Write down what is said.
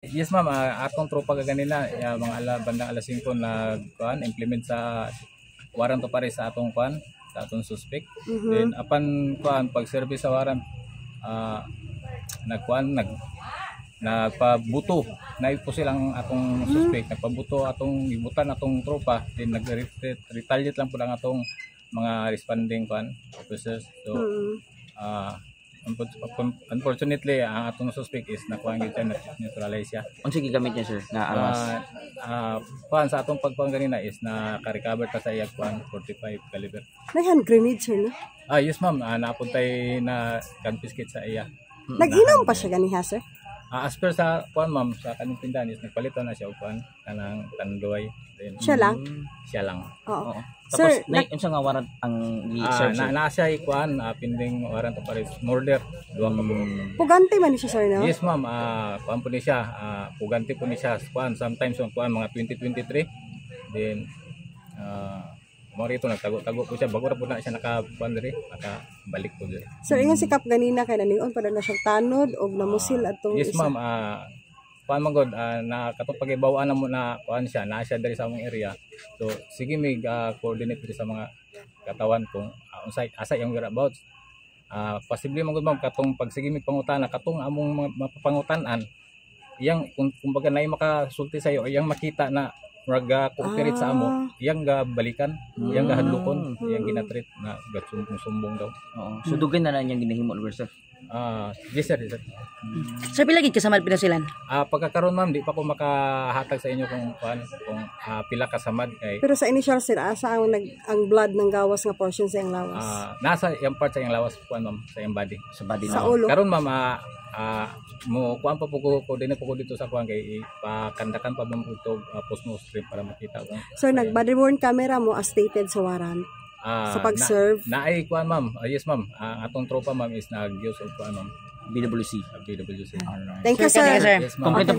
Yes, ma'am, atong tropa kaganina ya, mga bandang alas 5 nag kuan, implement sa warrant of arrest sa atong kuan, sa atong suspect. Then apan kuan, pag service sa warrant, nagkuan, nagpabuto na po silang atong suspect, nagpabuto atong gibutan atong tropa, then nag retaliate lang po lang atong mga responding kuan officers. So unfortunately, ang atong suspect is nakuha gyud siya, neutralize siya. Unsa gigamit niya, sir, nga armas? Kuan, sa atong pagkuan ganina is naka-recover ta sa iyang kuan, 45 caliber. May hand grenade, sir, no? Ah, yes, ma'am, napuntay na confiscate sa iya. Nag-inom pa siya ganiha, sir? As per sa kuan, ma'am, sa kaning tindahan is nagpalito na siya og kuan, kanang Tanduay. Then Siya lang? Siya lang. Oo. Oo. Sir, Tapos na, unsa nga warrant ang gi-serve, sir? Na siya kuan, pending warrant of arrest, murder, duha ka buok. Pugante man ni siya, sir, no? Yes, ma'am, kuan po ni siya, pugante po ni siya kuan sometimes on kuan mga 2023. Then mo rito nagtago-tago po siya bago ra po na siya naka kuan diri, nakabalik po diri. Sir, ingon si Kap ganina kay naningon pa na siyang tanod og namusil atong Yes isa. ma'am, kuan man god, na katong pag-ibawaan na mo na kuan siya, na siya diri sa among area. So sige mig coordinate diri sa mga katawan kung unsay asa iyang whereabouts. Possibly man gud, ma'am, katong pag sige mig pangutana katong among mga mapapangutanan iyang kung kumbaga naay makasulti sa iyo, iyang makita na murag cooperate sa amo, iyang ga balikan, iyang gahadlokon, iyang ginatreat na gasumbong-sumbong daw. Oo. So dugay na na niyang ginahimo lugar, sir? Yes sir, yes sir. Sir, pila gid kasamad pinasilan? Pagkakaroon, ma'am, di pa ko makahatag sa inyo kung kuan, kung pila ka samad kay Pero sa initial, sir, asa ang nag ang blood ng gawas nga portion sa iyang lawas? Nasa iyang part sa iyang lawas kuan, ma'am, sa iyang body. Sa body Sa na. ulo. Karon, ma'am, mo kuan pa po ko, coordinate po ko dito sa kuan kay ipakandakan pa ma'am ito post-mortem para makita kung Sir, nag body worn camera mo as stated sa warrant sa pag-serve? Na, naay kuan, ma'am. Yes, ma'am. Ang atong tropa, ma'am, is nag-use og kuan, ma'am, BWC. BWC. Thank you, Sir, sir. sir. Yes, ma'am. Kompleto pa.